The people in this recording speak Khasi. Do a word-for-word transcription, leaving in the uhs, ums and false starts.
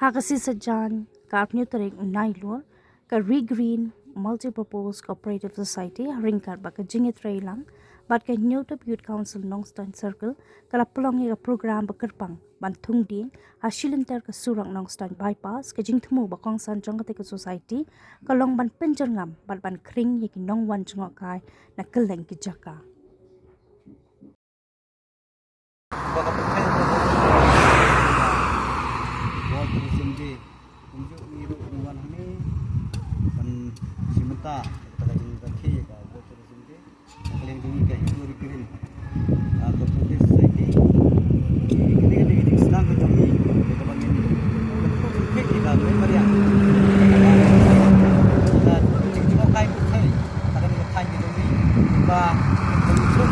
Ha ka sngi Saitjaiñ, ka arphew tarik u Nailur, ka Regreen Multipurpose Cooperative Society, ryngkat bad ka jingïatreilang bad ka Hynñiewtrep Youth Council Nongstoiñ Circle, ka la pynlong ïa ka program ba kyrpang ban thung dieng ha shilynter ka surok Nongstoiñ Bypass. Ka jingthmu ba kongsan jong katei ka society ka long ban pynjyrngam bad ban khring ïa ki nongwan jngohkai na kylleng ki jaka. Ba ka pyrthei ka World Tourism Day. Kumjuh ngi ruh ngi wan hangne ban shim bynta kata ka jingrakhe ïa ka World Tourism Day. Na ka liang jong ngi ka Hynñiewtrep Regreen, ah, Cooperative Society. Kane ka dei ka jingsnam ka jong ngi kaba ngin kyntu kynthih ïa ka mei mariang, ka jingjngohkai pyrthei ha kane ka thaiñ ka jong ngi. Ba kan suk